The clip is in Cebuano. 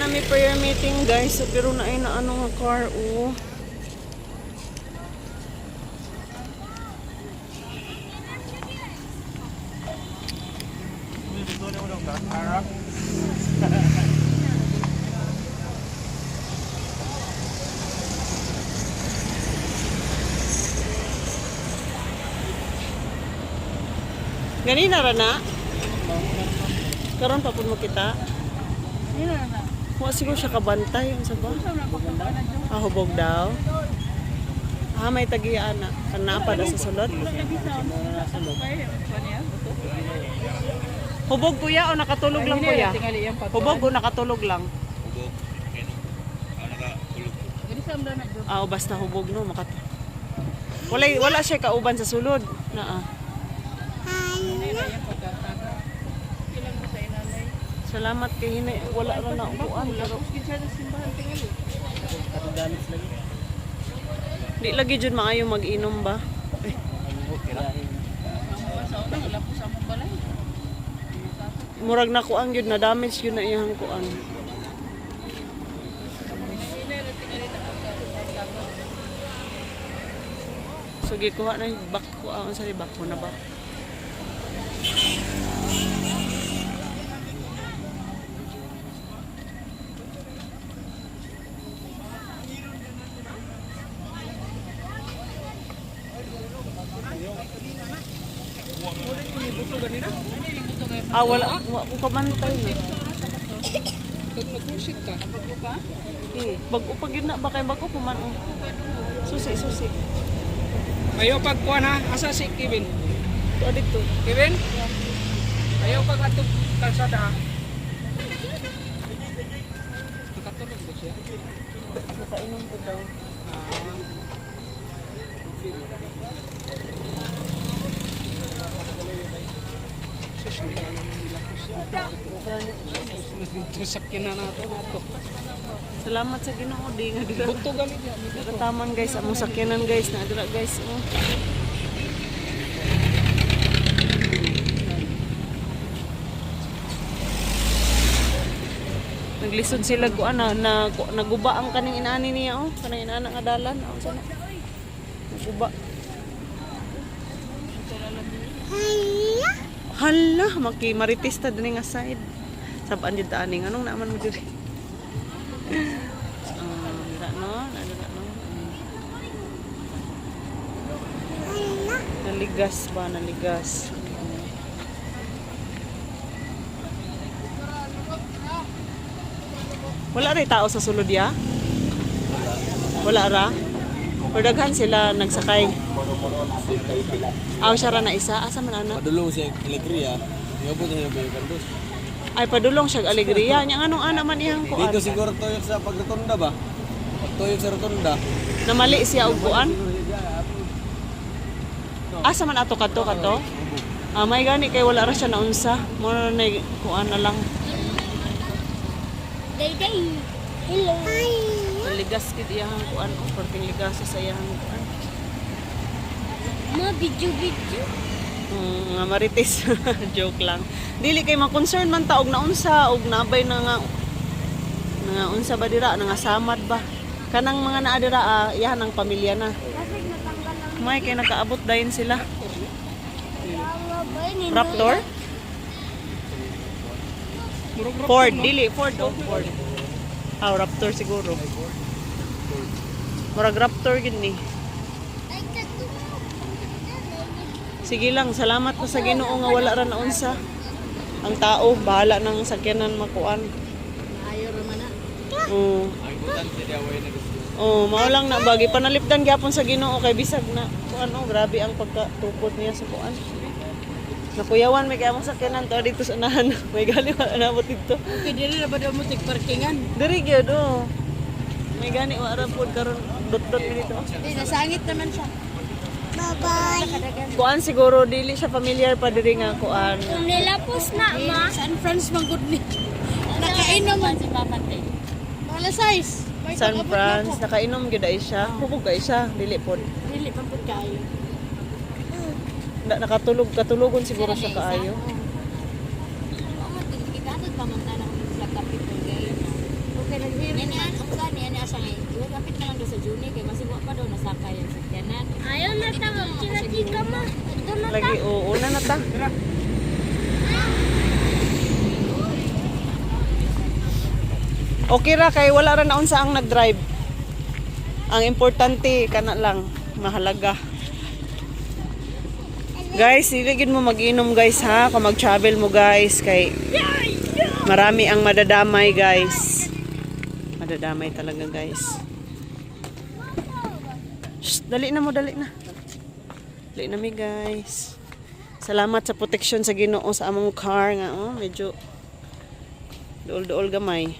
na may prayer meeting, guys. So, pero na ay na ano nga car, oh. Ganina ra na? Karon pa pud mo kita? Wa siguro siya kabantay unsa ba? Ah, hubog daw. Ah, may tagiya na. Kana pa na sa sulod. Hubog, kuya, o nakatulog lang, kuya? Hubog o nakatulog lang? Ah, o basta hubog no makat. Wala wala siya kauban sa sulod. Naa. Salamat kay hinay wala ra na upuan pero di lagi jud maayo mag-inom ba? Eh, murag na kuan gyud na damage gyud na iyang kuan. So gikuha na yung back ko ang sa back ko na ba? Ah, wala. Wa ko kabantay na. Nag-worship ka? Eh, bago pa gyud na ba kay bago pa man oh. Susi, susi. Ayaw pagkuhan ha. Asa si Kevin? To dito. Kevin? Ayaw pag atong kalsada ha. Nakatulog ba siya? Nakainom ko daw. Sus, hindi ka naman nila ko siya. Dito sa kinanato nato. Salamat sa Ginoo di nga dira. Buto ganit yan. Nakataman guys, among sakyanan guys na dira guys. Oh. Naglisod sila ko ana na naguba ang kaning inaani niya oh, kaning inaana nga dalan oh, sana. Naguba. Hala, maki marites ta dinhi nga side. Sabaan jud ta aning anong naaman mo diri? Ah, dira no, na dira no. Naligas ba, naligas. Wala rin tao sa sulod ya? Wala ra? Pero daghan sila nagsakay. Aw, siya ra na isa. Asa man ana? Padulong siya alegria. Niabot na siya yung kandos. Ay, padulong siya alegria. Nya anong ana man iyang kuan? Dito siguro tuyok sa pagrotonda ba? Pagtuyok sa rotonda. Namali siya og kuan? Asa man ato kadto kadto? Ah, may gani kay wala ra siya naunsa. Mo na kuan na lang. Day day. Hello. Ligas gid iyang kuan oh, perting ligas sa iyang kuan. Ma video video. Nga marites. Joke lang. Dili kay ma-concern man ta og naunsa og nabay na nga nga unsa ba dira nga samad ba. Kanang mga naa dira ah, iyahan ang pamilya na. May kay nakaabot dayon sila. Raptor? Ford, dili Ford oh, Ford. Ah, Raptor siguro. Murag Raptor gid ni. Sige lang, salamat na sa Ginoo nga wala ra naunsa. Ang tao bahala ng sakyanan makuan. Ayo ra man na. Oo. Ang importante di away na gusto. Oh, mao lang na bagi panalipdan gyapon sa Ginoo kay bisag na kuan oh, grabe ang pagkatukod niya sa kuan. Nakuyawan may kay among sakyanan to dito sa unahan. May gali wala nabot dito. Okay, dili na ba daw mo tig parkingan? Diri gyud oh. May gani wa ra pod karon dot-dot mi dito. Di nasangit naman siya. Bye-bye. Kuan siguro dili siya familiar pa diri nga kuan. Kung nilapos na, ma. San Franz man gud ni. Nakainom man si Papa te. Wala size. May San pag-abot na Franz po. nakainom gyud ay siya. Hubog ay siya, dili pod. Dili man pud kaayo. Na, nakatulog katulogon siguro siya kaayo. Oo, man kita pa man tanang sa Capitol gay. Kay naghirit. Yan ang gani ani asa nga. Kapit na lang do sa Juni kay basig wa pa daw nasakay ang sakyanan. Ayaw na ta, magchika ma. Doon na ta. Lagi, oo, una na ta. Okay ra kay wala ra naon sa ang nag-drive. Ang importante kana lang, mahalaga. Guys, dili gid mo mag-inom, guys, ha, kung mag-travel mo, guys, kay marami ang madadamay, guys. Madadamay talaga, guys. Shh, dali na mo, dali na. Dali na mi, guys. Salamat sa protection sa Ginoo sa among car nga oh, medyo duol-duol gamay.